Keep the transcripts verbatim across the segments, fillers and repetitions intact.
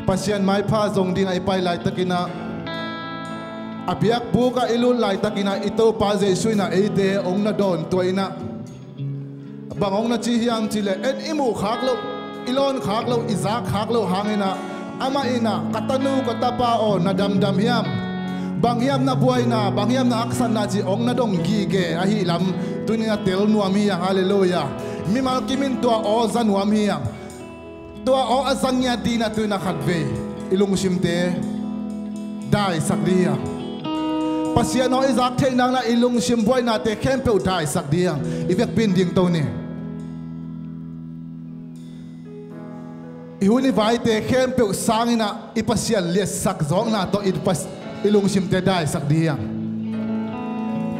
Pasian maipha zong dingah i pai laitakinah, a biakbukah i lut laitakinah i Topa Jesuh inah eite hong na dawntuah inah, bang hong na ci hiam cihleh, en i muh khak loh, i lawn khak loh, i zak khak loh hanginah, amah inah, ka tanu ka tapa aw, na damdam hiam? Bang hiam na buaina, bang hiam na haksatna cih hong na dong gige ahi lam tuni-in a tel nuam hi hang. Halleluiah. Mimal kimin tua aw za nuam hi hang. Tua aw a za ngiat dingin ah tu-inah khatvei i lungsimte daisak ding hi hang. Pasian aw i zak theih nangin ah i lungsim buainate khempeuh daisak ding hi hang. I vekpi-in dingto ni. I hun i vaite khempeuh sanginah i Pasian liatsak zawkna tawh i pas-, i lungsimte daisak ding hi hang.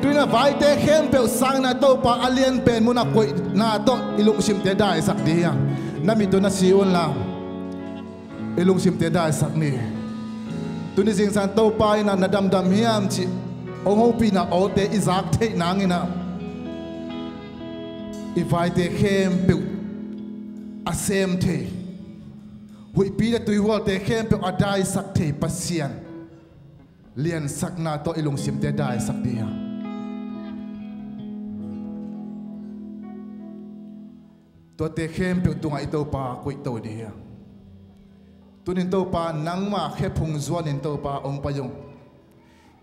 Tu-inah vaite khempeuh sanginah Topa a lianpen munah koihna tawh i lungsimte daisak ding hi hang. Na mit uh na si unla, i lungsimte daisak ni. Tuni zingsang Topa inah na damdam hiam cih hong hopihna awte i zak theih nanginah i vaite khempeuh a sem thei, huihpi le tuihualte khempeuh a daisak thei Pasian liansakna tawh i lungsimte daisak ding hi hang. Tuate khempeuh tungah i Topa koihto ding hi hang. Tuni-in Topa nangmah khephung zuanin Topa hong pai ung.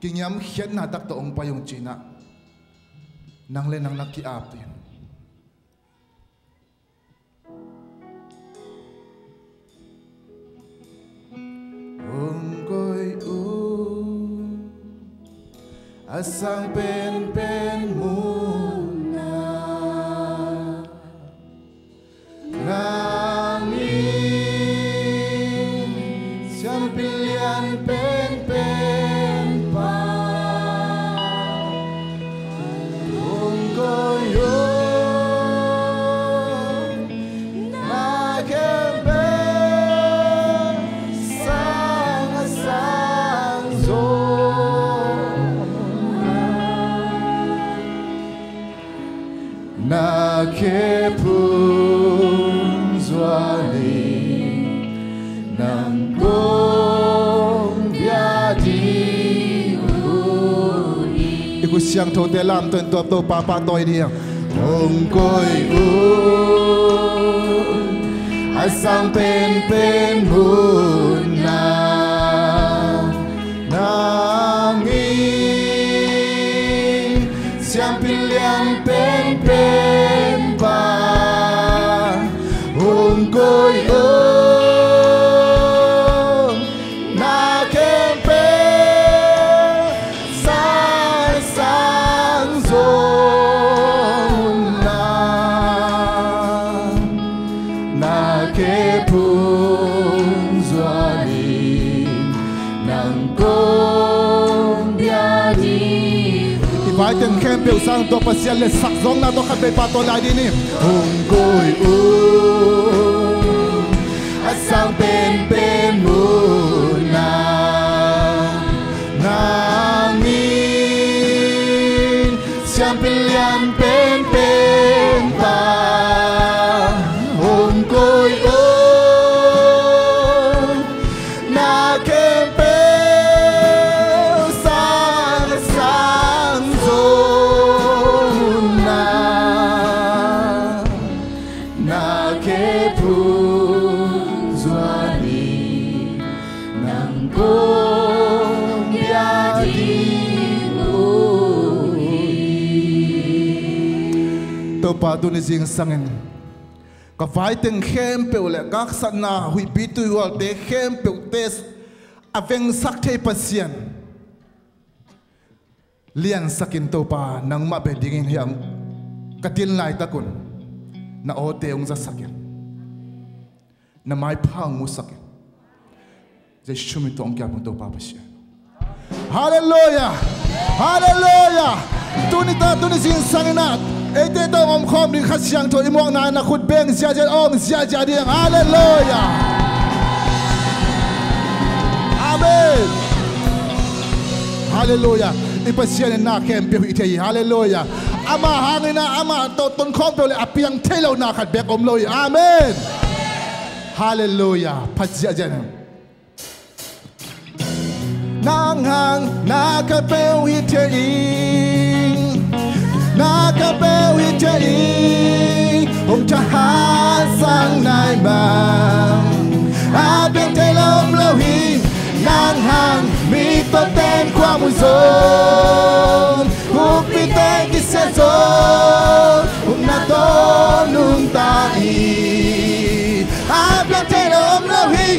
Kingiamkhiatna tak tawh hong pai ung ci-inah nang le nang na ki-ap ding. Hong koih un a sang penpen munah, nang in siampi lian penpen pa hong koih un. Na khempeuh sang a sang zong, na khephung zuanin nang kong bia ding uh hi. I khut siangthote lamto in tua Topa pahtawi ding hi hang. Hong koih un a sang penpen munah, nang in siampi lian penpen pa hong koih un. Na khempeuh sang sang zong un la, na khephung zuanin nang kong bia ding uh hi. I vaiteng khempeuh sang tua Pasian liatsak zawkna tawh khatvei pahtawi lai ding ni. Hong koih un a sang penpen munah, nang in siampi lian penpen pa hong koih un. Na khempeuh sang sang zong un la, na khephung zuanin nang kong bia ding uh hi. Topa, tuni zingsangin ka vaiteng khempeuh le ka haksatna huihpi tuihualte khempeuhte a vengsak thei Pasian, liansakin Topa, nangmah beh dingin hiah ka din laitakun na awte hong zasakin, na maipha hong musakin. Jesuh min tawh hong kiap ung Topa Pasian. Halleluiah! Halleluiah! Tuni ta, tuni zingsangin ah eite tawh hong omkhawm ding Kha Siangtho i muakna-in na khut beng ziahziah, awng ziahziah ding. Halleluiah! Amen. Halleluiah. I Pasian in na khempeuh hih thei hi. Halleluiah. Amah hangin ah, amah tawh tonkhawm peuh le a piang thei lohna khat beek om lo hi. Amen. Halleluiah. Phat ziahziah in. Nang hang na khat peuh hi thei ing, na khat peuh hi thei ing, hong thahat sang nai mah. A piang thei lo om lo hi, nang hang mi tawh ten khua mu zong, kumpite kisia zong, upna tawh nungta hi. A piang thei lo om lo hi.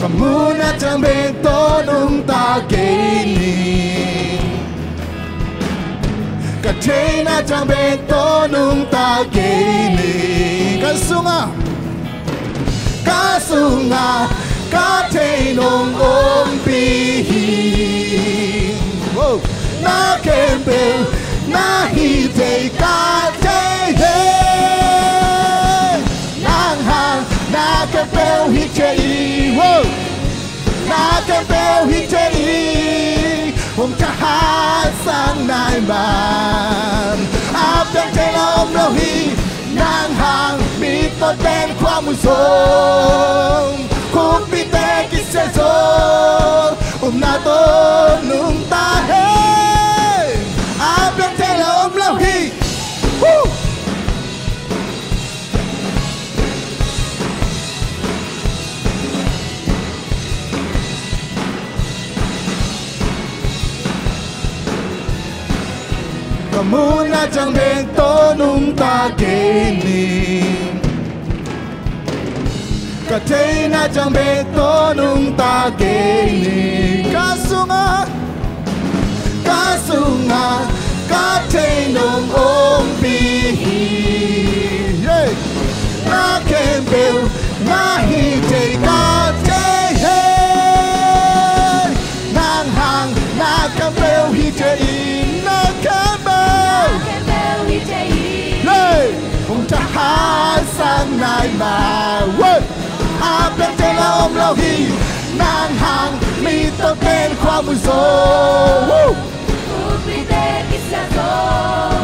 Ka muhna ciang bek tawh nungta kei ni. Ka theihna ciang bek tawh nungta kei ni. Ka sungah, ka sungah ka theih nong ompih hi. Wow. Na khempeuh na hi thei ka thei hi. Nang hang na khempeuh hi thei hi. Wow. Na khempeuh hi thei hi, hong thahat sang nai mah. A piang thei lo om lo hi, nang hang mi tawh ten khua mu zong, kumpite kisia zong, upna tawh nungta hi. A piang thei lo om lo hi. Woo! Ka muhna ciang bek tawh nungta kei ni. Ka theihna ciang bek tawh nungta kei ni. Ka sungah, ka sungah ka theih nong ompih hi. Yeah. Na khempeuh na hi thei ka thei hi. Nang hang na khempeuh hi thei hi. Na khempeuh. Yeah. Hong thahat sang nai mah. Woo! A piang thei lo om lo hi. Nang hang mi tawh ten khua mu zong, woo! Kumpite kisia zong,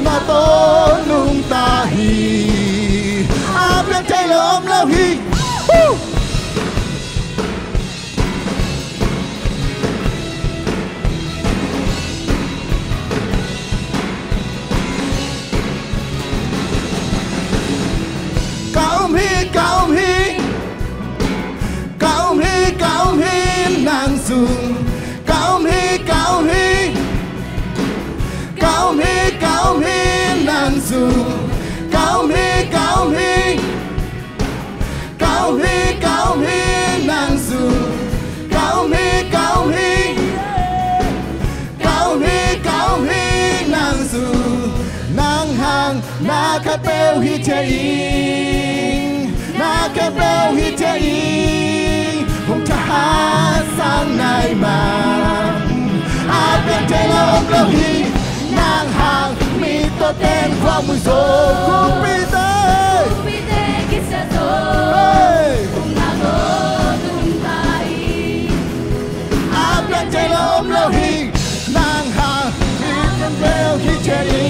na tawh nungta hi. A piang thei lo om lo hi. Woo! Ka um hi, ka um hi. Ka um hi, ka um hi, nang sung. Ka um hi, ka um hi. Ka um hi, ka um hi, nang sung. Ka um hi, ka um hi. Ka um hi, ka um hi, nang sung. Ka um hi, ka um hi. Ka um hi, ka um hi, nang sung. Nang hang na khat peuh hi thei ing. Na khat peuh hi thei ing. Hong thahat sang nai mah. A piang thei lo om lo hi. Nang hang mi tawh ten khua mu zong. Kumpite. Kumpite kisia zong. Hey. Upna tawh nungta hi. A piang thei lo om lo hi. Nang hang mi khat peuh hi thei hi.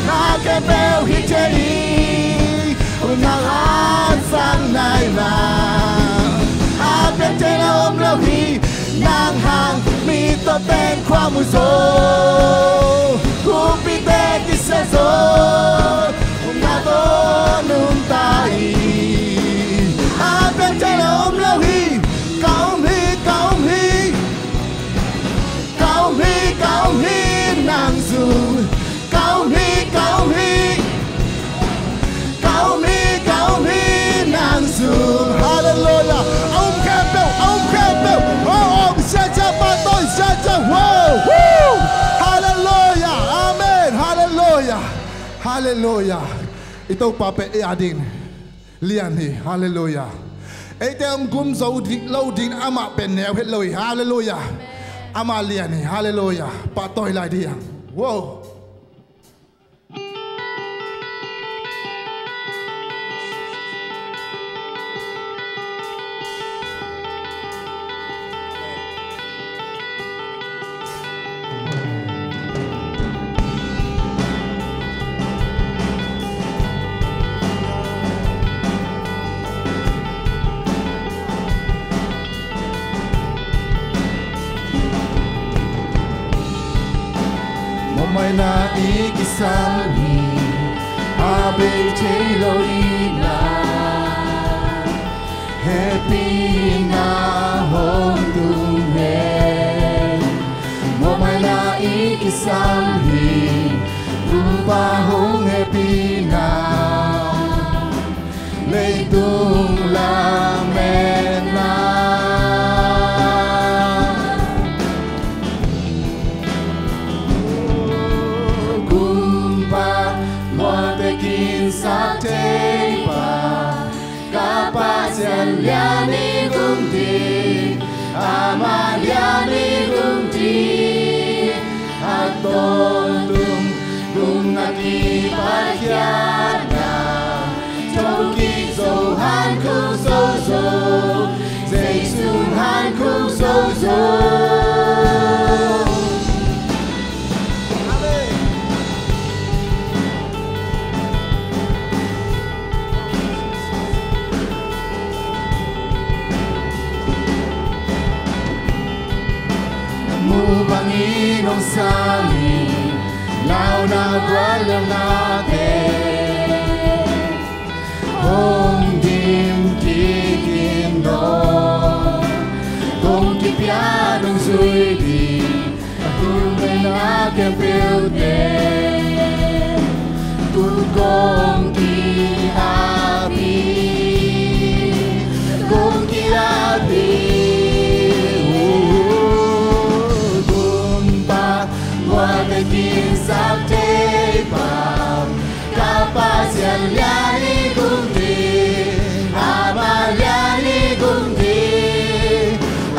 Na khat peuh hi thei hi. Upna thahat sang nai mah. A piang thei lo om lo hi. Nang hang mi tawh ten khua mu zong. Kumpite kisia zong. Upna tawh nungta hi. A piang thei lo om lo hi. Ka um hi, ka um hi. Ka um hi, ka um hi, nang sung. Ka um hi, ka um hi. Ka um hi, ka um hi, nang sung. Halleluiah. A um khempeuh, a um khempeuh. Oh, oh, sia sia, pahtawi sia sia. Wow. Woo. Halleluiah. Amen. Halleluiah. Halleluiah. I Topa pen ei adingin lian hi. Halleluiah. Eite hong gum zo ding, lo ding, amah pen neu het lo hi. Halleluiah. Amah lian hi. Halleluiah. Pahtawi lai ding. Wow. Na i kisam hi, a bei thei lo i na, hehpihna hong tung hen. Muanhuaina i kisam hi, Kumpa hong hehpihna, leitung lametna. Kumpa, mualte kinsak thei pa, ka Pasian lian i gum ding, ama lian i gum ding, a tawntung gumna kipatkhiatna, thokik zo, hankhuk zo zo, Jesu hankhuk zo zo. Amen. Mu bangin hong sang hi, launa guallelnate hong dim kik in aw. Kong kipia nong zui ding, a tung na khempeuhte, kong ki-ap hi, kong ki-ap hi. Kumpa, mualte kinsak thei pa, ka Pasian lian i gum ding, ama lian i gum ding,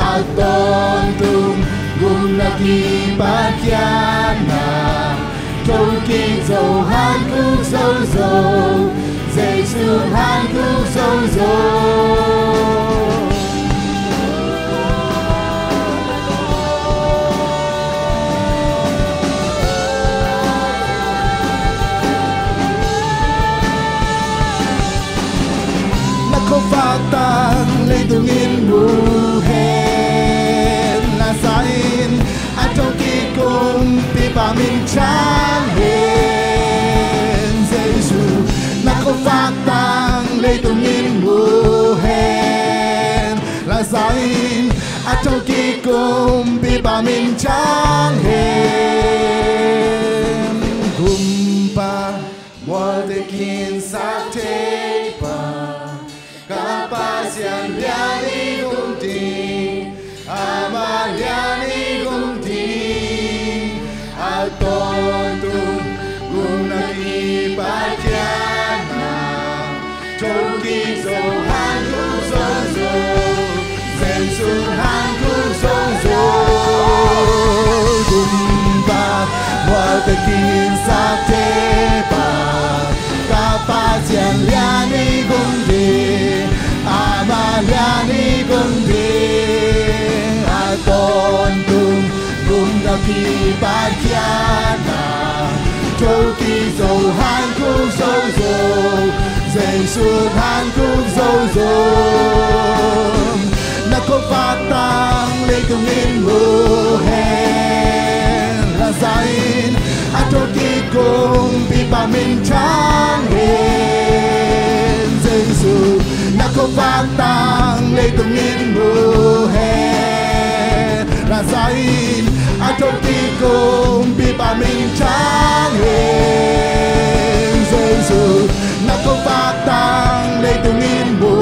a tawntung gumna kipatkhiatna, thokik zo, hankhuk zo zo, Jesu hankhuk zo zo. Na khuavak tang leitung in mu hen, Lazar in a thokik kumpipa min ciang hen. Jesu, na khuavak tang leitung in mu hen, Lazar in a thokik kumpipa min ciang hen. Kumpa, mualte kinsak thei pa, ka Pasian lian i gum ding, ama lian i gum ding, a tawntung gumna kipatkhiatna, thokik zo, hankhuk zo zo, Jesu hankhuk zo zo. Kumpa, mualte kinsak thei pa, ka Pasian lian i gum ding, ama lian i gum ding, a tawntung gumna kipatkhiatna, thokik zo, hankhuk zo zo, Jesu hankhuk zo zo. Na khuavak tang leitung in mu hen, Lazar in a thokik kumpipa min ciang hen. Jesu, na khuavak tang leitung in mu hen, Lazar in a thokik kumpipa min ciang hen. Jesu, na khuavak tang leitung in mu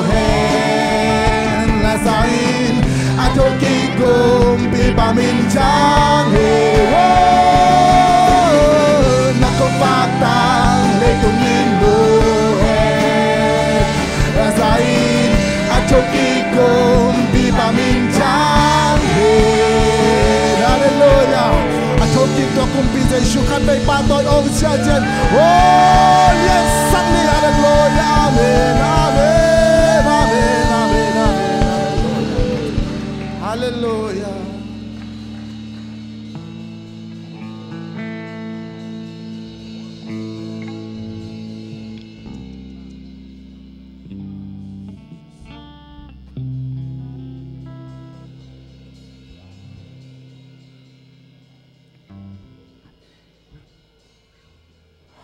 hen, Lazar in a thokik kumpipa min ciang hen. Oh, na khuavak tang leitung in mu hen, Lazar in a thokik kumpipa min ciang hen. Halleluiah. A thokik tua kumpi Jesu khat vei pahtawi aw, sia cian. Oh, liansak ni. Halleluiah. Amen, amen, amen, amen, amen. Halleluiah.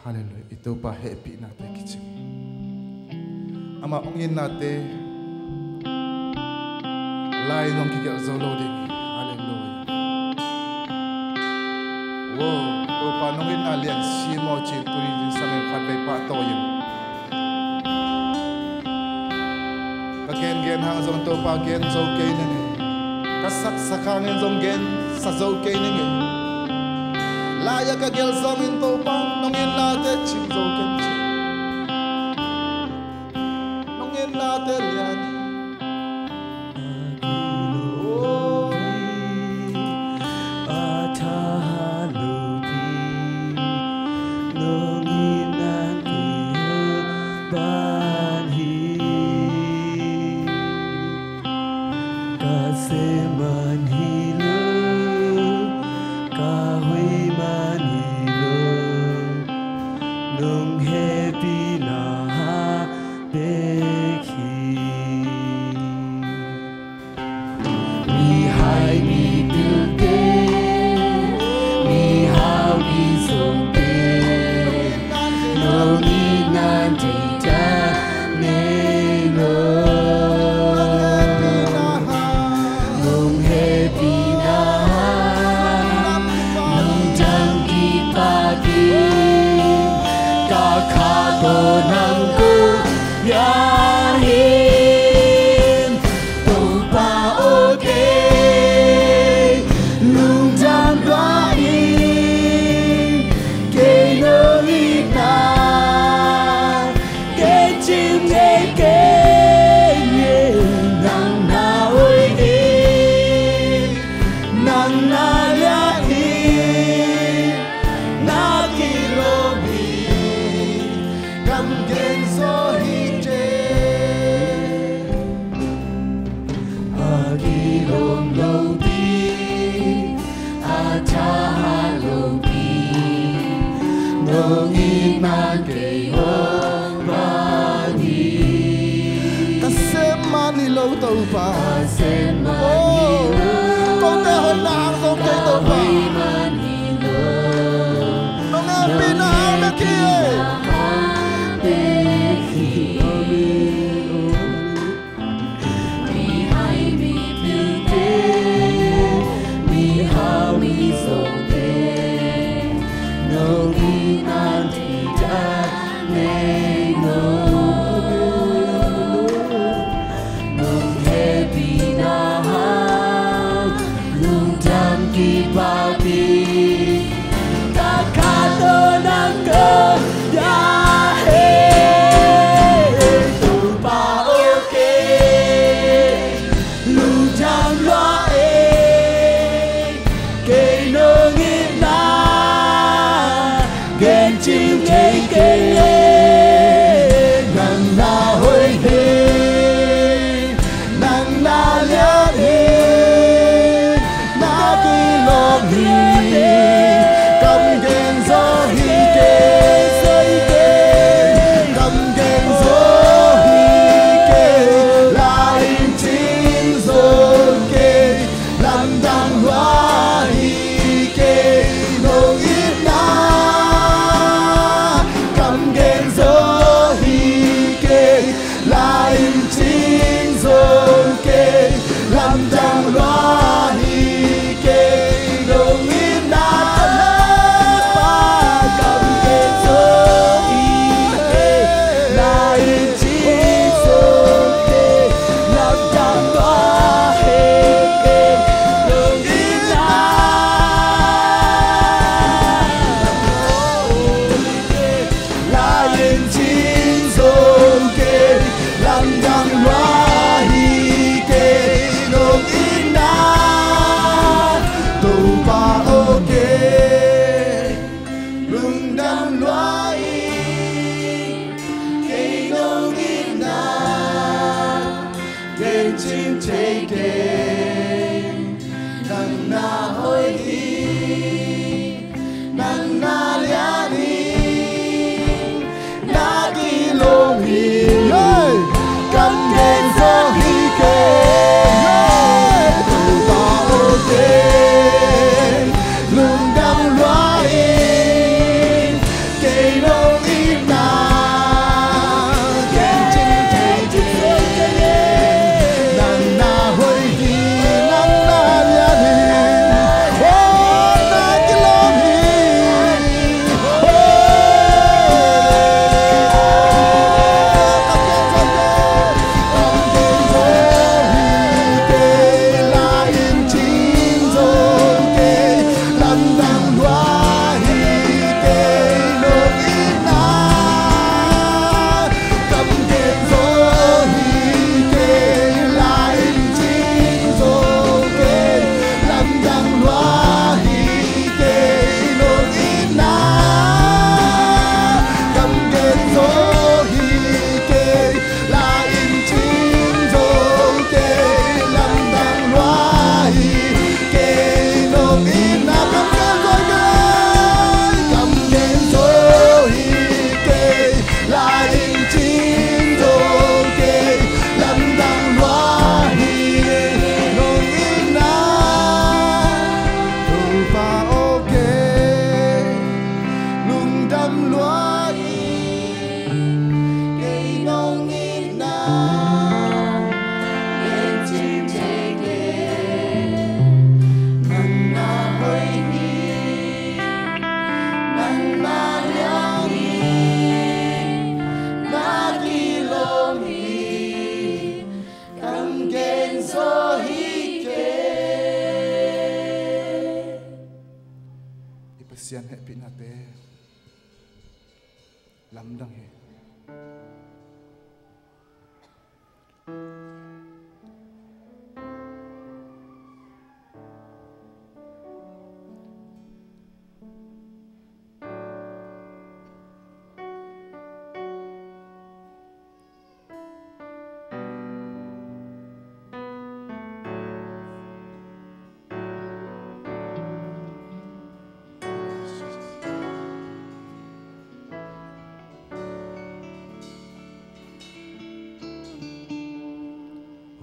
Halleluiah. I Topa hehpihnate kicing. Ama hong itnate lai-in zong kigelh zo lo ding hi. Halleluiah. Wow, Topa nong itna lian sim aw ci-in tuni zingsang in khatvei pahtawi in. Ka gengen hang zong Topa gen zo kei ning ei. Ka saksak hangin zong gensa zo kei ning ei. Lai-ah ka gelh zongin Topa nong itnate cing zo ken ci. Nong itnate lian hi. Mihai mipilte, mihau mizawngte, nong itna deihtak nei lo. Nong hehpihna, nong dam kipakin, ka kha tawh nang ko bia hi. Topa aw, kei lungdam lua ing, kei nong itna, kei cing thei kei, nang na hoih hi, nang na lian hi, na kilawm hi. Kam gen zaw hi kei. A kilawm lopi, a thahat lopi, nong itna kei hong bang hi. Ka sem man hi lo Topa. Ka sem man hi lo. Kote hoihna hang zong kei Topa. Ka hoih man hi lo. Nong hehpihna hang na ki. Mihai mipilte, mihau mizawngte, nong itna deihtak nei lo. Nong hehpihna hang lungdam kipakin, ka kha tawh nang ko bia hi. Topa aw, kei lungdam lua ing, kei nong itna, gen cing thei kei, nang na hoih hi, nang na lian hi, na kilawm hi. Kam gen zaw hi kei, kam gen zaw hi kei, lai-in cing zaw kei, lamdang lua hi kei, nong itna. Kam gen zaw hi kei, lai-in cing zaw kei, lamdang lua hi kei, nong itna. Kam gen zaw hi kei, lai-in cing zaw kei, lamdang lua hi kei, nong itna. Lai-in cing zaw kei, lamdang lua hi kei, nong itna. Topa aw, kei lungdam lua ing, kei nong itna, gen cing thei kei, nang na hoih hi, nang na lian hi, na kilawm hi. Hey! Kam gen zaw hi kei. Hey! Topa aw, kei lungdam lua ing, kei nong Pasian hehpihnate lamdang hi.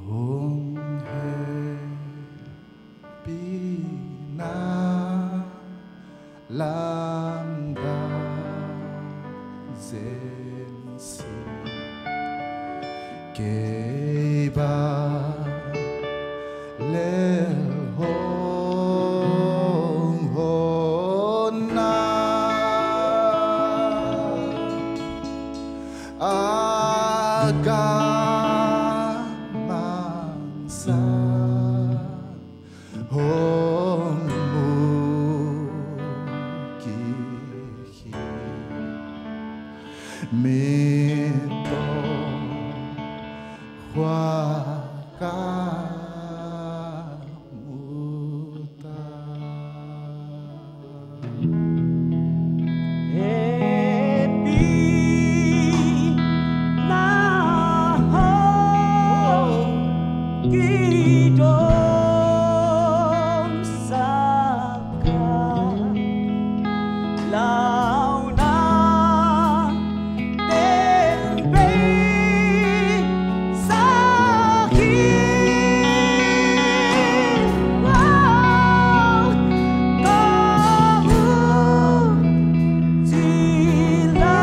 Hong hehpihna lamdang zenzen, kei bang lel hong honna, a ka mangsa hong mu kik hi. Mittaw khua ka mu ta. Hehpihna hong kidomsak a, launa teng bei sak hi. Ka u cila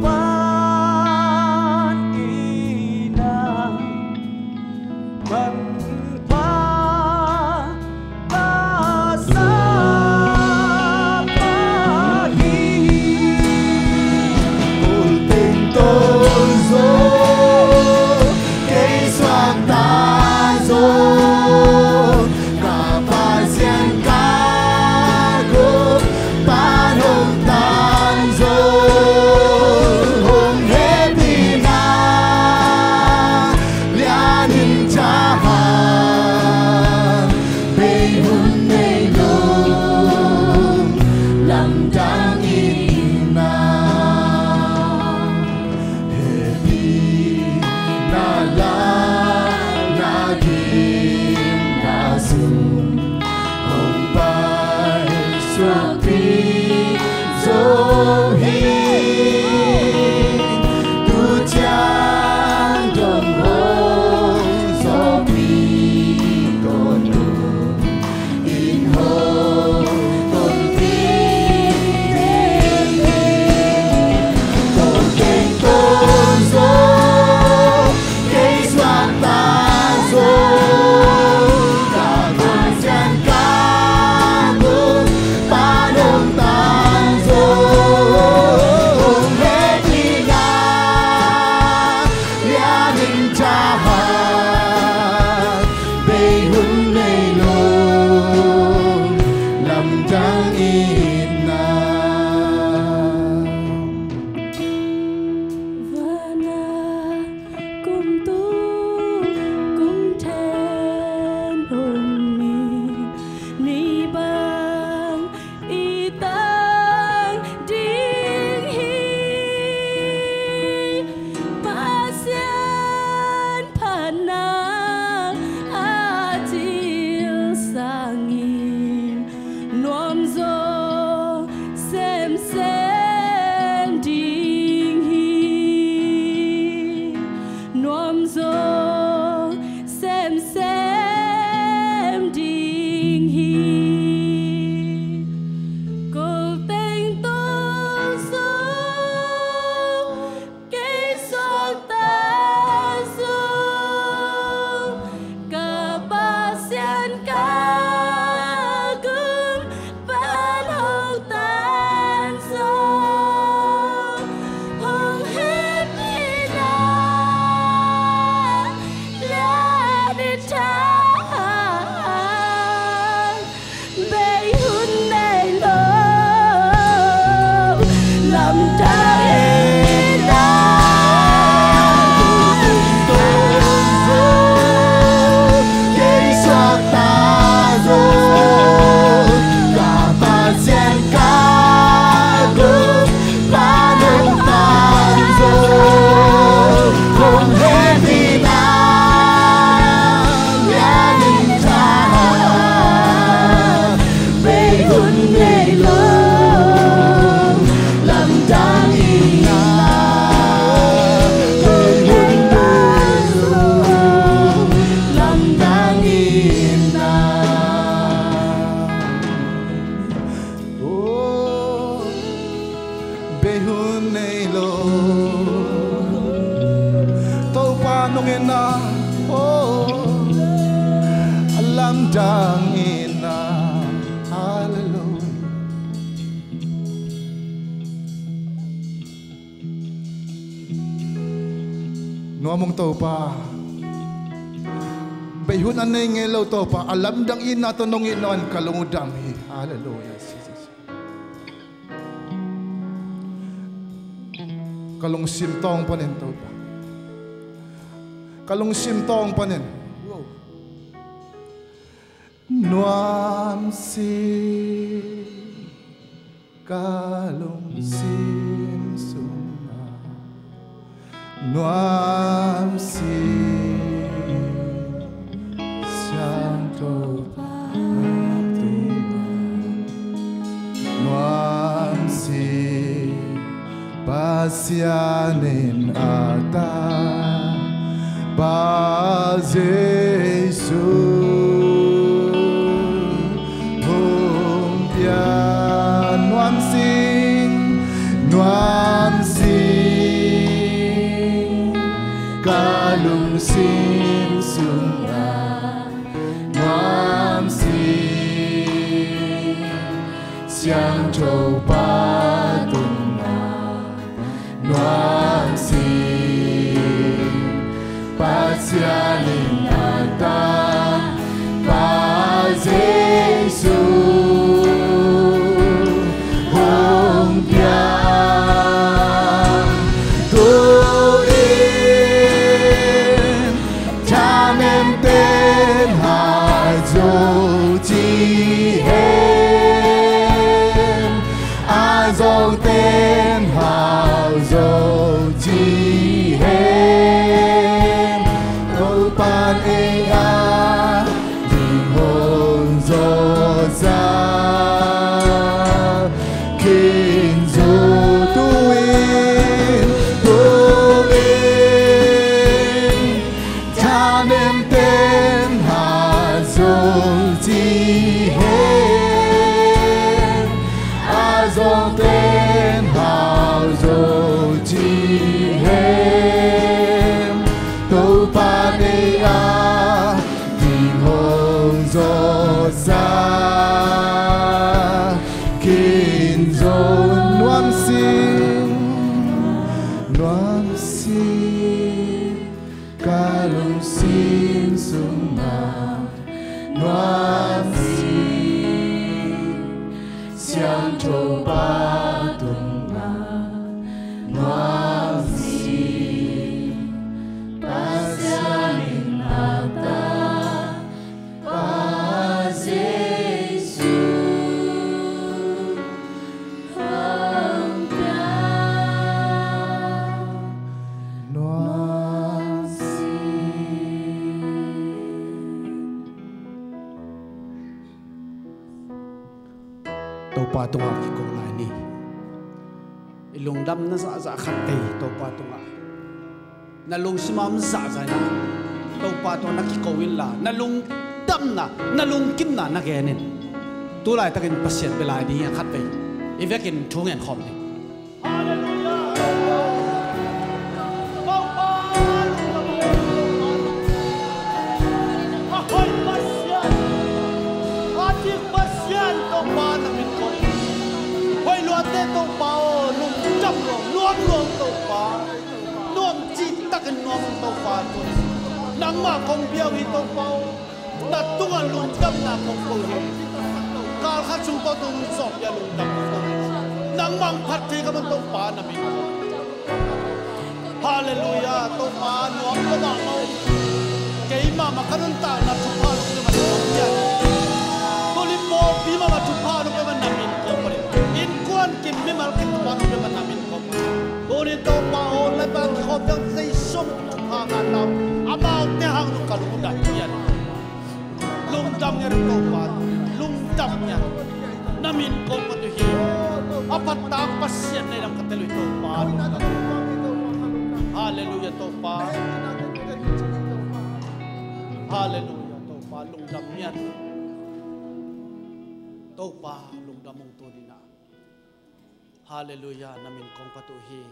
kipan ina, man pa ka sa pa hi. Kul teng tong zong, kei suakta zong, ka Pasian ka gum pan hong tan zong, hong hehpihna lian in tha hang, bei hun nei lo lamdang ina. Hehpihna la na gim na sung hong paisuakpih zo hi. Tu ciang dong hong zawhpih ko nu. Bei hun nei lo lamdang itna. Vana kum tu kum then hong mi, ni bang i tang ding hi. Pasian phatna a cil sangin nuam zaw semsem ding hi. Nuam zaw semsem ding hi. Kul teng tong zong, kei suakta zong, ka Pasian ka gum pan hong tan zong, hong hehpihna Nong in a, oh, a lamdang in a. Halleluia. Nuam ung Topa. Beihun a nei ngei lo Topa, a lamdang itna tawh nong itna in ka lung uh dam hi. Halleluia. Ka lungsim tawng panin Topa, ka lungsim tawng panin nuamsi, ka lungsim sungah nuamsi, Siangtho Pa tungah nuamsi, Pasian in a tapa Jesu hong pia. Nuamsi, nuamsi, ka lungsim sungah nuamsi, Siangtho Pa tungah nuamsi, Pasian in a tapa Jesu hong pia. Tu-in thanemten hazo ci hen, a zongten hau zo ci hen. Topa'n ei a ding hong zawhsa, khin zo tu-in, tu-in thanemten hazo ci hen, a zongten hau zo ci hen. Topa'n ei a ding hong zawhsa, khin zo. Nuamsi, nuamsi, ka lungsim sungah nuamsi, Siangtho Pa tungah nuamsi, Pasian in a tapa Jesu hong pia. Nuamsi. Topa tungah kiko lai ni. I lungdamna zahzah khat vei Topa tungah. Na lungsim a om zahzah in ah Topa tungah na kiko inla, na lungdamna, na lungkimna na gen in. Tu laitakin Pasian bia lai ding hi a, khat vei i vekin thu ngen khawm ni. Halleluiah. Topa, a hoih Pasian, a dik Pasian Topa na min ko. Hoih luate Topa aw, lungdam lo, nuam lo Topa. Nuam cihtakin nuam ung Topa tun. Nangmah kong bia uh hi Topa aw. Na tungah lungdamna kong ko hi. Kal khat sung ko tung sawm bia lungdam ko hi. Nangmah hong phat thei ka man Topa na min ko. Halleluiah, Topa nuam lo mahmah uh. Keimah mah ka nuntakna thupha nong pia man kong bia. Tuni pawlpi mahmah thupha nong pia man na min ko. Innkuan kim mimal kim thupha nong pia man na min ko. Tuni Topa aw, Laibang kikhawm dang Zeisu min thupha ngah lau. Amaute hang nung ka lungdam ngiat. Lungdam ngiat Topa, lungdam ngiat. Na min kong ka tu hi. A phattak Pasian nei lam ka tel uh hi Topa. Halleluiah Topa. Halleluiah Topa, lungdam ngiat. Topa lungdam ung tuni-in ah. Halleluiah, na min kong phat uh hi.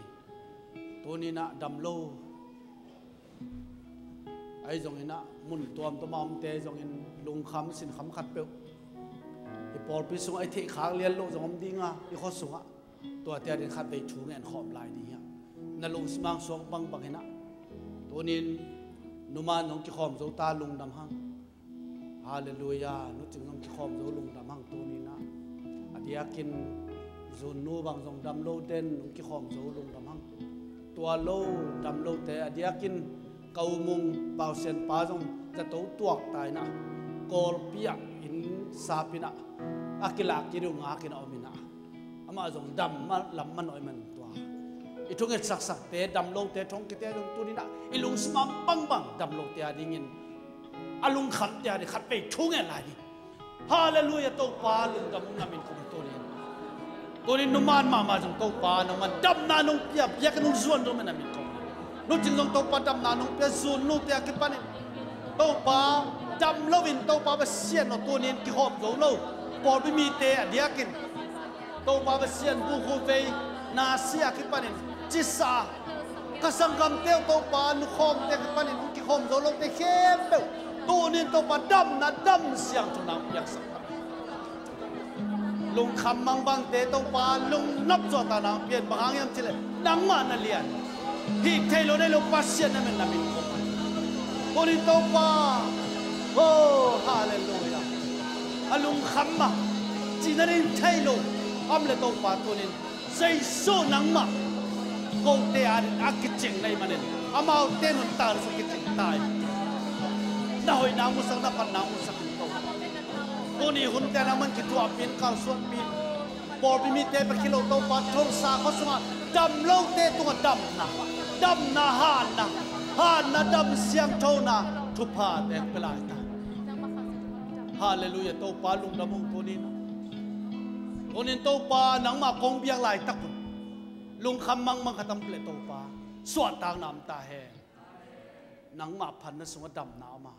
Tuni-in ah dam lo, Ahi zongin ah mun tuamtuam a omte zongin lungkham sinkham khatpeuh i pawlpi sungah i theihkhak lian loh zong om ding a, i khua sungah tuate ading khatvei thu ngen khawm lai ding hi hang. Na lungsim hang suak bangbang in ah, tunin numan zong kikhawm zo ta, lungdam hang. Halleluiah. Nu Cing zong kikhawm zo, lungdam hang. Tunin ah a diakin Zunnu bang zong dam lo den, nong kikhawm zo, lungdam hang. Tua lo, dam lote a diakin ka U Mung Pausian pa zong zato tuak ta in ah, Kawlpi ah inn sap in ah, a kilak kik ding uh ngak in a om in ah, amah zong dam ma, lam man awih man tua. I thunget saksakte, dam lote, thong kite zong tunin ah i lungsim hang bangbang dam lote adingin, a lungkhamte ading khatvei thu ngen lai ding. Halleluiah, Topa lungdam ung, na min kong tunin. Tunin numan mahmah zong Topa nangman damna nong pia, biakinn nong zuan dong na min kong. Nu Cing zong Topa damna nong pia, Zunnute a kipanin Topa dam loin Topa Pasian aw tunin kihawm zo lo pawlpi mite a diakin Topa Pasian bukhu vei nasi a kipanin cisa, ka sanggamte uh Topa nukhawmte a kipanin hong kikhawm zo lote khempeuh tunin Topa damna dam siangtho nang piaksak ta. Lungkham mangbangte Topa lungnop zawhta nang pian, bang hang hiam cih leh nangmah na lian. Hih thei lo nei lo Pasian na min, na min kong. Tunin Topa, oh, halleluiah. A lungkham mah, cihna ding thei lo a om leh Topa tunin Jesu nangmah kote ading a kicing na hih manin, amaute nuntakna sung kicing ta in. Na hoihna musak, na phatna musak in Topa. Tuni hunte nangman kithuahpih in, kalsuanpih in. Pawlpi mite bek hi lo Topa, Tulsa khua sungah dam lote tungah damna, damna, hanna, hanna, dam siangthona thuphate pia lai ta. Halleluiah, Topa lungdam ung tunin. Tunin Topa nangmah kong biak laitak un lungkham mangmang khat om leh Topa, suahtakna om ta hen. Nangmah phatna sungah damna om a,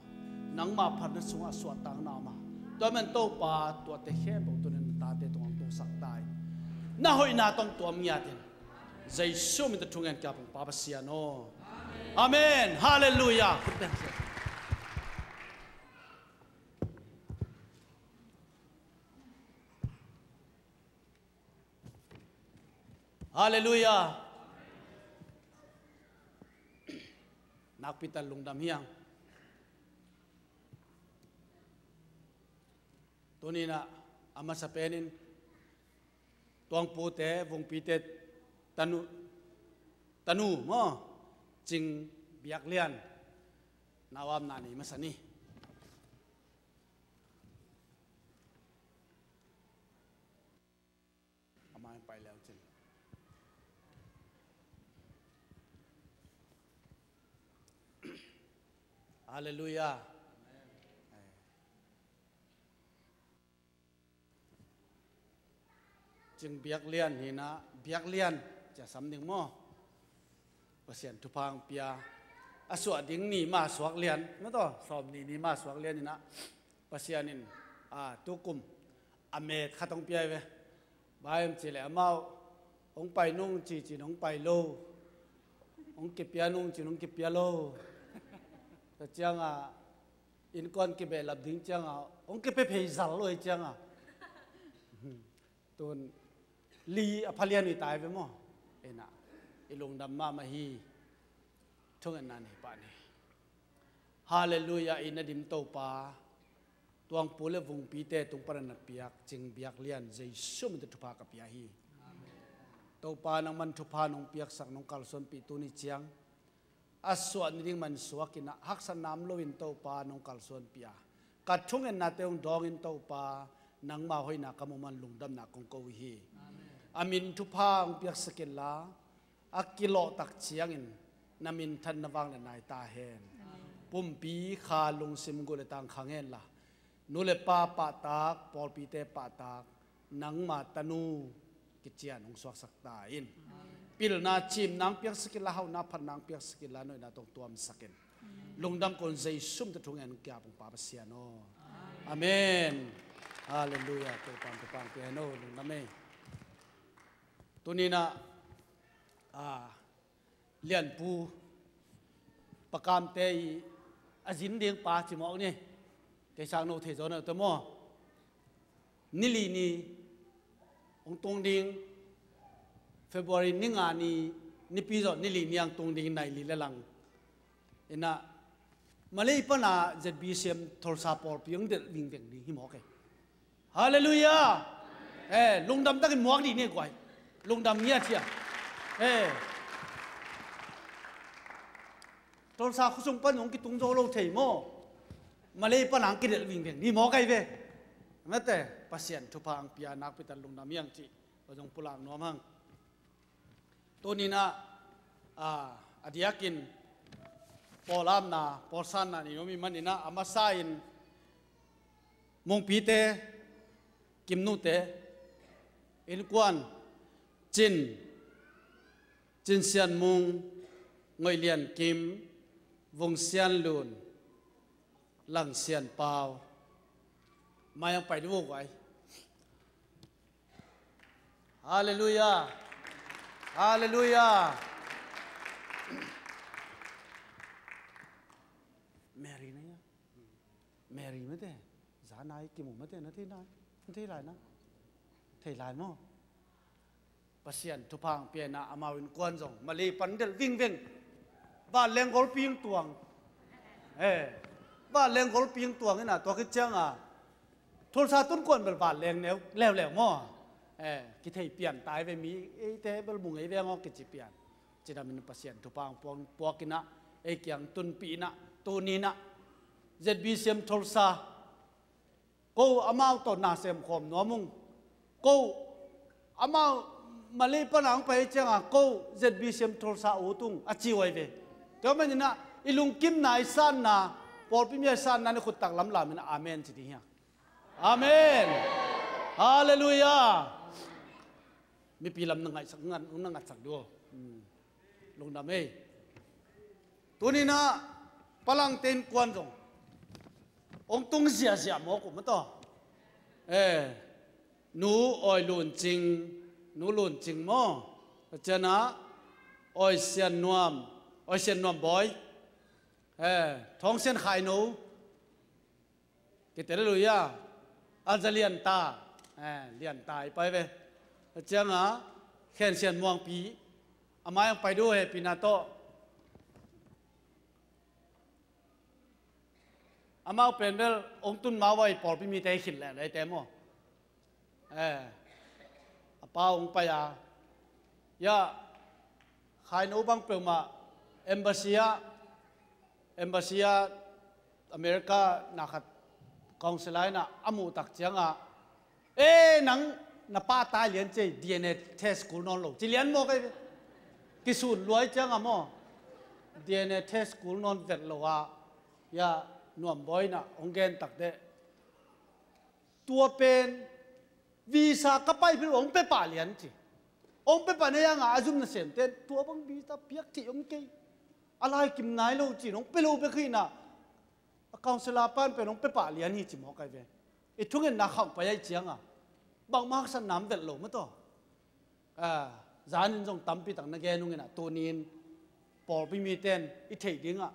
nangmah phatna sungah suahtakna om a, tua man Topa tuate khempeuh tunin na tate tungah hong tungsak ta in. Na hoihna tawh tuam ngiat in. Jesu min tawh thungen ka pung Pa Pasian aw. Amen. Halleluiah. Halleluiah. Nakpi tak lungdam hi hang. Tuni in ah a masa penin Tuangpute, Vungpite tanu, tanu maw, Cing Biak Lian na uamna nei masa ni. Amah in pai leu cin. Halleluiah. Cing Biak Lian hi in ah, Biak Lian ci a sam ding maw? Pasian thupha hong pia. A suah ding ni mah suak lian, maw taw, sawmnih ni mah suak lian in ah, Pasian in, a, tukum a met khat hong pia hi ve. Bang hiam cih leh amau hong pai nung ci ci in hong pai lo, hong kipia nung ci in hong kipia lo. Tua ciangah innkuan kibehlap ding ciangah hong kipia phei zal lo hi ciangah, tun li a phalian uh hi ta hi ve maw? Ina, i lungdam mahmah hi. Thungetna nei pah ni. Halleluiah. I na dim Topa, Tuangpu le Vungpite tung pan a na piak Cing Biak Lian Jesu min tawh thupha ka pia hi. Topa nangman thupha nong piaksak, nong kalsuanpih tuni ciang a suah ni ding man suak in ah, haksatna om loin Topa nong kalsuanpih a, ka thungetnate hong dawngin Topa nangma hoihna ka muh man lungdamna kong ko uh hi. A min thupha hong piaksak inla, a kilawh tak ciangin na minthanna vangliatna hi ta hen. Pumpi kha lungsim guh le tang khang henla, nu le pa pahtak, pawlpite pahtak, nangma tanu kician hong suaksak ta in. Pilna cimna hong piaksak inla, hauhna phatna hong piaksak inla, na hoihna tawh hong tuamsak in. Lungdam ko in, Jesu min tawh thungen ka pung Pa Pasian aw. Amen. Halleluiah. Topa in thupha hong pia hen aw, lungdam ei. Tuni in ah, a, Lianpu, Pa Kamte i a zin ding pa ci mawk ni. Kei sang no thei zaw na te maw? Ni li ni hong tung ding, February ni nga ni, nipi zawh ni li ni ang tung ding nai li le lang. Ina, Malay pana Z B C M Tulsa pawlpi hong delh vingveng ding hi mawk ei. Halleluiah. Eh, lungdam takin muak dih ni guai. Lungdam ngiat hiam? Eh, Tulsa khuasung pan hong kitung zo lo thei maw? Malay pana hong kidelh vingveng dih mawk ei ve. Mate, Pasian thupha ang pia nakpi tan lungdam hiang cih, a zong pulak nuam hang. Tuninah, a, a diakin pawlamna, pawlsanna ni om i maninah, a masa in Mungpite, Kimnute, innkuan, Cin, Cin Sian Mung, Ngoih Lian Kim, Vung Sian Lun, Lang Sian Pau. Mai ang pai di vuk ai. Halleluiah. Halleluiah. Mary na ia. Mary mate. Za nai kimu mate na thei nai. Na thei lai na. Thei lai maw? Pasian thupha ang pianah amau innkuan zong Malay pan delh vingveng. Vanleng golpi ang tuang. Eh, vanleng golpi ang tuang inah tua khit cianga Tulsa tun kuan bel vanleng neu leuleu maw? Eh, kithei pian tai ve mi eite bel mung ei veng aw kici pian. Cidamin Pasian thupha ang puang puak inah ei kiang tunpih inah tuninah Z B C M Tulsa ko amau tawh na semkhawm nuam ung. Ko amau Malay pana ang pai cianga ko Z B C M Tulsa ut ung a ci uai ve. Tua maninah i lungkimna i sanna, pawlpi mi a i sanna ni khuttak lamlamin amen ci ding hiang. Amen. Halleluiah. Mipi lam na ngaihsak ngat, na ngatsak duh. Hmm. Lungdam ei. Tuninah palangte innkuan zong hong tung ziahziah mawk uh mataw. Eh, nu Awi Lun Cing, nu Lun Cing maw? Tua cianah Awi Sian Nuam, Awi Sian Nuam Bawi. Eh, Thawng Sian Khai No. Kite le lui a, a za lian ta, eh, lian ta i pai ve. A cianga Khen Sian Muangpi, a mai ang pai duh hehpihna tawh. Amau pen bel ong tun mau a i pawlpi mite i khin leh leh te maw? Eh, a pa ong pai a, ya, Khai No bang peuhmah embassy ah, embassy ah America na khat council ah inah a muh tak ciangah, "Eh, nang na pa tai lian cei, D N A test kul nawn lo," ci lian maw kei ve. Kisun luai ciangah maw, D N A test kul nawn vet lo ah, ya, Nuam Bawi inah ong gen tak deh. Tua pen visa ka pai phel ong pe pah lian ci. Ong pe pah nei anga a zum nasemte tua bang visa piak thei ong kei. A lai kim nai lo ci, ong pe lo bek hi inah. A council a pan pen ong pe pah lian hi ci maw kei ve. I thungetna khauh pai aih cianga bangmah haksatna om vet lo mataw. Ah, zanin zong tampi tak na gen ung inah tunin pawlpi miten i theih dingah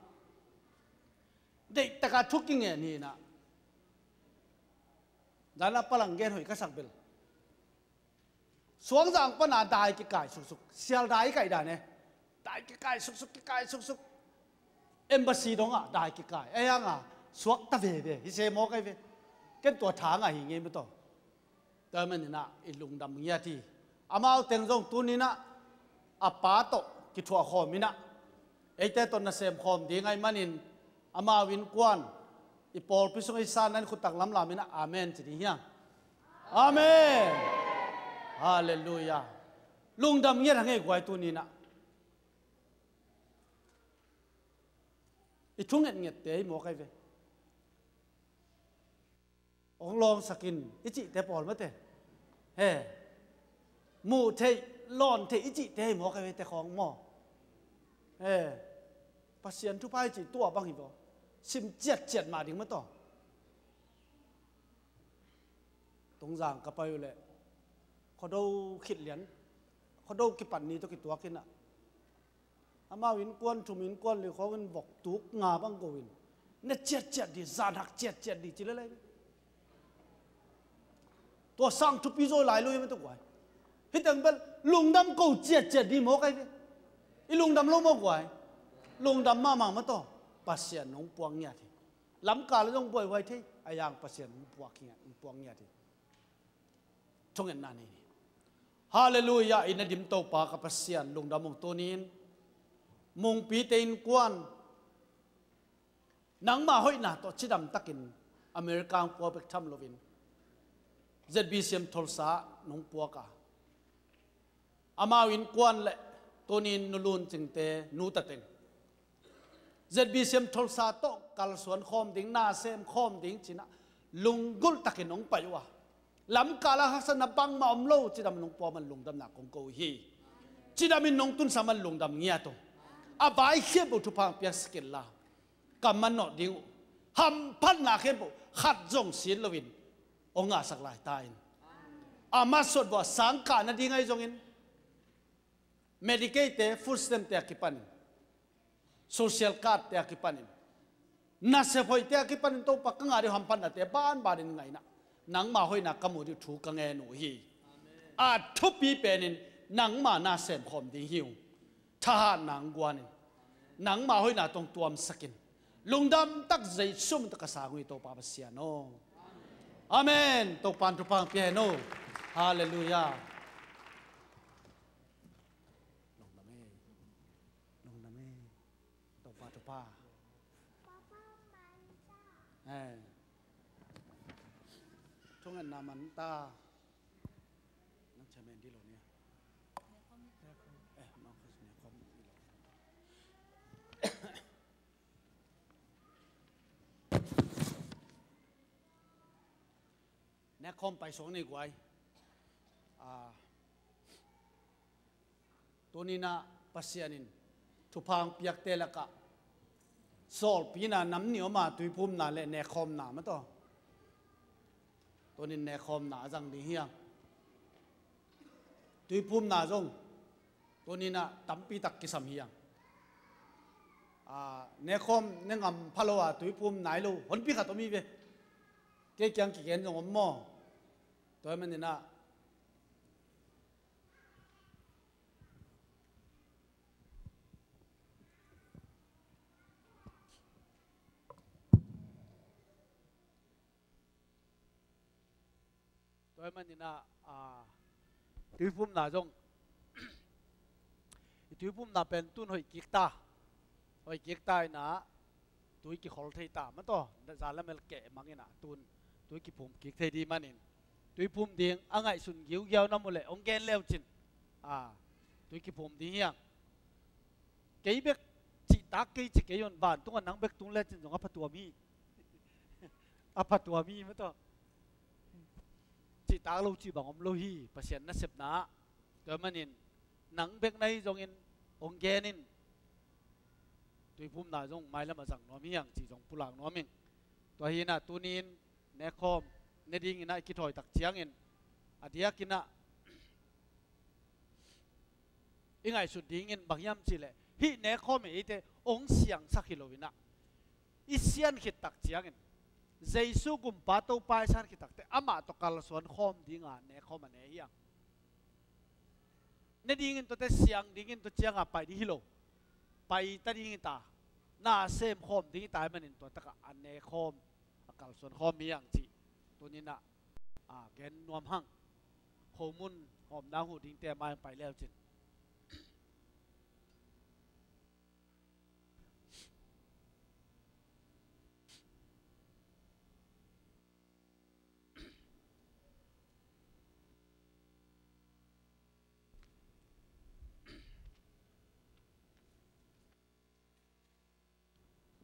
deihtaka thu kingen hi inah. Zana palang gen hoih ka sak bel. Suangzang pana dai kikai suksuk. Sial dai i kaih dan e. Dai kikai suksuk, kikai suksuk. Embassy dongah dai kikai. Ei hanga suakta veve. Hi se maw kei ve. Ken tua thanga hi ngei mataw. Tua maninah i lungdam ngiat hi. Amau teng zong tuninah a pa tawh kithuah khawm inah eite tawh nasem khawm ding aih manin amau innkuan i pawlpi sung i sanna in khuttak lamlam inah amen ci ding hiang. Amen. Halleluiah. Lungdam ngiat hang ei guai tuninah. I thu ngetngette hi maw kei ve. Ong lawngsakin i cihte pawl mate. He. Muh theih, lawn theih i cihte hi maw kei ve te khawng maw? He. Pasian thupha i cih tua bang hi baw. Sim ciatciat mah ding mataw. Tungzang ka pai uh leh Khuado khit lian, Khuado kipat ni tawh kituak inah amau innkuan thum, innkuan li khawng in vok tuk nga bang go in Na ciatciat di, zan hak ciatciat di ci lelai ve. Tua sang thupi zaw lai lo hi mah tua guai. Hih teng bel lungdam ko ciatciat di mawk ai ve. I lungdam lo mawk guai. Lungdam mahmah mah tawh Pasian nong puak ngiat hi. Lamkal zong buaihuai thei a, yang Pasian nong puak ngiat, nong puak ngiat hi. Thungetna nei ni. Halleluiah, i na dim Topa ka Pasian, lungdam ung. Tuni-in Mungpite innkuan nangmah hoihna tawh cidamtakin America hong puak bek tham loin ZBCM Tulsa nong puak a, amau innkuan le tuni-in Nu Lun Cingte nu ta teng ZBCM Tulsa tawh kalsuan khawm ding, na sem khawm ding ci-in ah lunggulh takin hong pai uh a, lamkal ah haksatna bangmah om lo, cidam nong puak man lungdamna kong ko uh hi. Cidamin nong tunsak man lungdam ngiat ung. A vai khempeuh thupha piaksak inla, ka manawh ding uh hamphatna khempeuh khat zong sin loin hong ngahsak lai ta in. A masuat vua sangkah nading ahi zongin, Medicaid-te, food stamp-te a kipanin, social card-te a kipanin, nasep hoihte a kipanin Topa ka ngah ding hamphatnate banbanin ngaihna, nangma hoihna ka muh ding uh thu ka ngen uh hi. A thupi penin nangma na sem khawm ding hi ung. Thahatna hong guanin, nangma hoihna tawh hong tuamsakin, lungdam tak Jesu min tawh ka sang uh hi Topa Pasian aw. Amen. Topa'n thupha hong pia hen aw. Halleluiah. Lungdam e. Lungdam e. Topa thupha. Eh. Thungetna man ta. Nang chairman di lo nia. Eh, nang khas nia khom di lo. Nek khawm pai suak ni guai. Ah, tuni-in ah Pasian in thupha hong piakte lakah sawlpina nam nih om a, tuiphumna le nek khawmna mah tawh. Tuni-in nek khawmna a zang ding hi hang. Tuiphumna zong tuni-in ah tampi tak kisam hi hang. Ah, nek khawm ne ngam pha lo a, tuiphum nai lo honpi khat om hi ve. Kei kiang kigen zong om maw? Tua ahih manin ah, tua ahih manin ah, ah, tuiphumna zong, i tuiphumna pen tun hoih kik ta. Hoih kik ta in ah, tui kikhol thei ta mah tawh, zan le mel keh mang in ah, tun tui kiphum kik thei ding manin, tuiphum ding a ngaihsun giugiau na mu leh hong gen le uh cin. Ah, tui kiphum ding hi hang. Kei bek cihtak kei ci kei un, vantung ah nang bek tung le cin zong a phatuam hi. A phatuam hi mah tawh. Cihtak lo cih bang om lo hi, Pasian nasepna ah. Tua ahih manin nang bek na hi zongin hong gen in. Tuiphumna zong mailam ah zang nuam hi hang cih zong pulak nuam ing. Tua hi in ah tuni-in nek khawm ne dingin ah i kithawi tak ciangin, a diakin ah i ngaihsut dingin bang hiam cih leh, hih nek khawm in eite hong siangsak hi lo in ah, i sian khit tak ciangin, Jesu Gumpa Topa i san khit takteh amah tawh kalsuan khawm ding a nek khawm a ne hi hang. Ne dingin tuate siang dingin tua ciang a pai ding hi lo. Pai ta ding hi ta. Na sem khawm ding hi ta ahih manin tua tak ah a nek khawm, a kalsuan khawm hi hang cih tuni-in ah, ah, gen nuam hang. Khomun hawmna hong huh dingte mai hong pai le uh cin.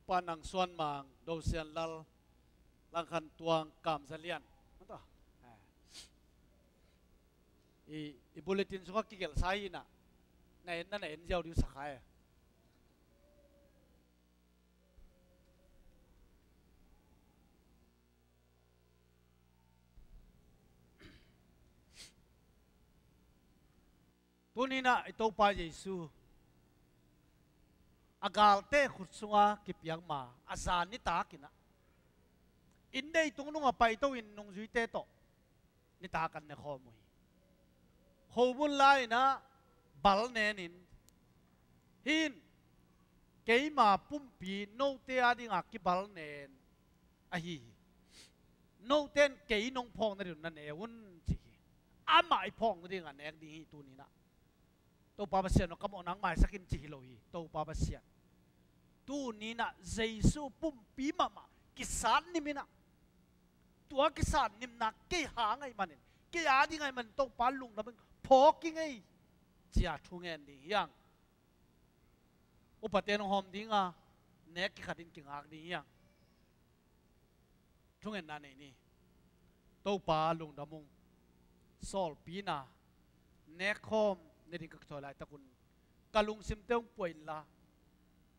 Upa Nang Suan Mang, Do Sian Lal, Lang Khan Tuang, Kam Za Lian. Mata. Eh. I, i bulletin sungah kigelh sa hi in ah, na en na, na en ziau ding sa kha e. Tuni-in ah i Topa Jesu A galte khut sunga kipiak ma a zan nitakin ah, inn deitung nung a paito in nungzuite tawh nitak an ne khawm uh hi. Khomun lai-in ah bal nenin, hih in keima pumpi note a dinga kibal nen ahi hi. Note in kei nong phawk nading un na ne un ci hi. Amah i phawk nadinga nek ding hi tuni-in ah. Topa Pasian aw, ka mawhna hong maisak in ci hi lo hi. Topa Pasian, tuni-in ah Jesu pumpi mahmah kisat nim in ah, tua kisat nimna kei hang ahih manin, kei a ding ahih manin Topa lungdam in phawk ing ei, ci-a thu ngen ding hi hang. Upate nong hawm dinga nek kikhatin kingak ding hi hang. Thungetna nei ni. Topa lungdam ung. Sawlpina nek khawm ne ding ka kithawi laitak un ka lungsimte hong puah inla,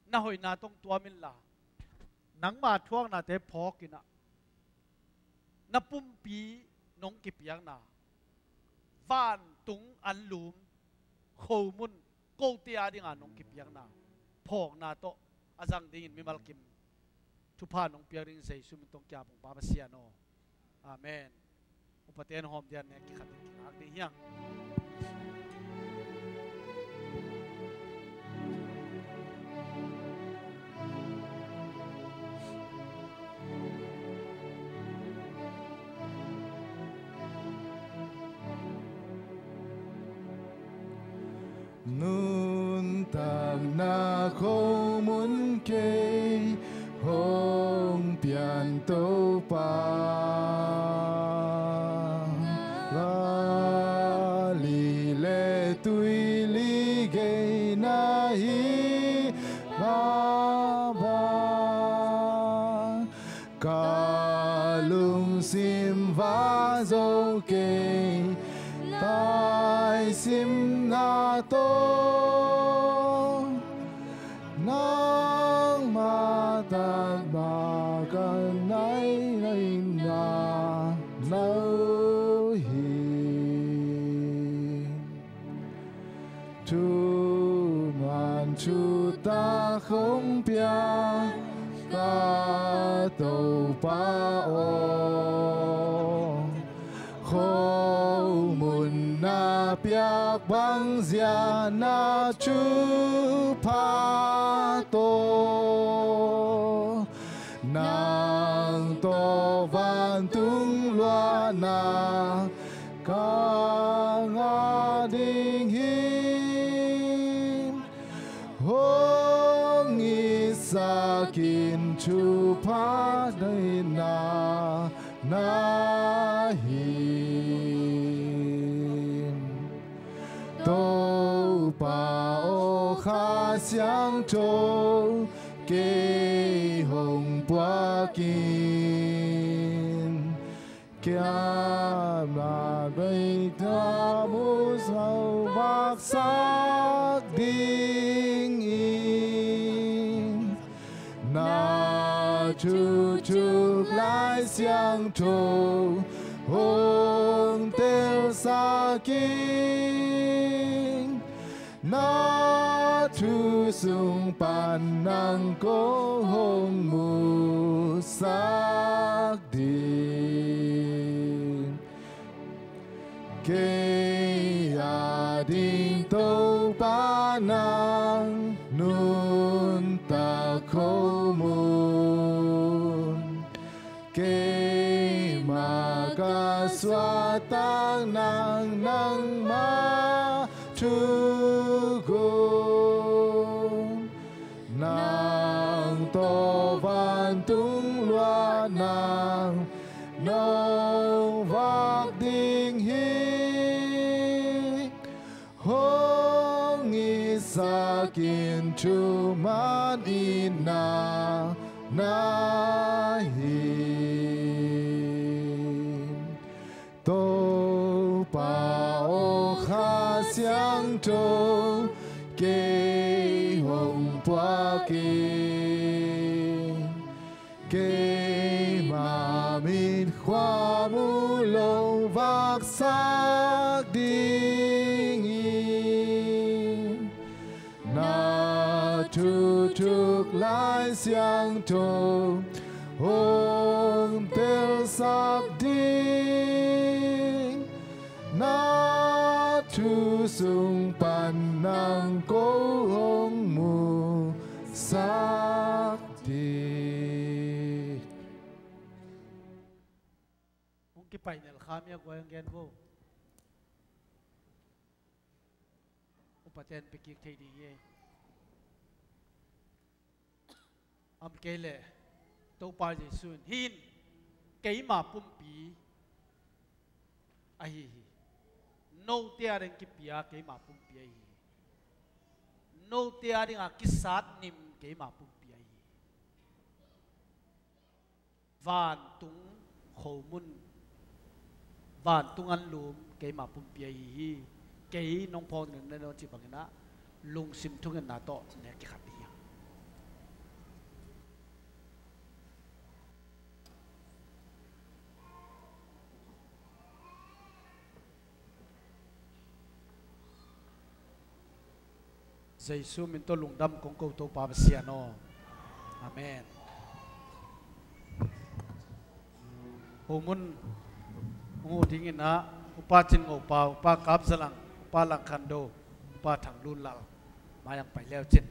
na hoihna tawh hong tuam inla, nangma thuaknate phawk in ah, na pumpi nong kipiakna, vantung anlum khomun kote a dinga nong kipiakna phawkna tawh a zang dingin mimal kim thupha nong piak ding Jesu min tawh hong kiap ung, Pa Pasian aw. Amen. Upate nong hawm dinga nek kikhatin kingak ding hi hang. Nuntakna khomun kei hong pian Topa, valley le tuili gei na hi mah bang, ka lungsim va zo kei, taisimna tawh nangmah tak bang ka naihna na uh hi. Thuman thutak hong pia ka Topa aw, khomun na piak bangzia na thupha tawh, nang tawh vantung luahna ka ngah ding hi. Hong itsak in thupha deihna na hi. Topa aw, Kha Siangtho kei hong puak in, kiamah bei thamuh zo vaksak dingin, na thu thuk Lai Siangtho hong telsak in, na thu sung pan nang ko hong musak ding. Kei a ding Topa nang nuntak khomun, keimah ka suahtak nang, nangmah thugun, nang tawh vantung luah nang nong vak ding hi. Hong itsak in thuman itna na hi. Topa aw, Kha Siangtho kei hong puak in, keimah mit khua mu lo vaksak dingin, na thu Lai Siangtho hong telsak ding, na thu sung pan nang ko hong musak ding. Hong kipai nel kha mia guai hong gen vo. Upaten pekik thei ding hi. Om kei leh Topa Jesu in, "Hih in keima pumpi ahi hi. Note a ding kipia keima pumpi ahi hi. Note a dinga kisat nim keima pumpi ahi hi. Vantung khomun, vantung anlum keima pumpi ahi hi. Kei nong phawk ning na no," ci bangin ah lungsim thungetna tawh ne kikhat hi. Jesu min tawh lungdam kong ko, Topa Pasian aw. Amen. Homun hong uh dingin ah Upa Cin Ngo Pau, Upa Kap Za Lang, Upa Lang Khan Do, Upa Thang Lun Lal, mai ang pai leu cin.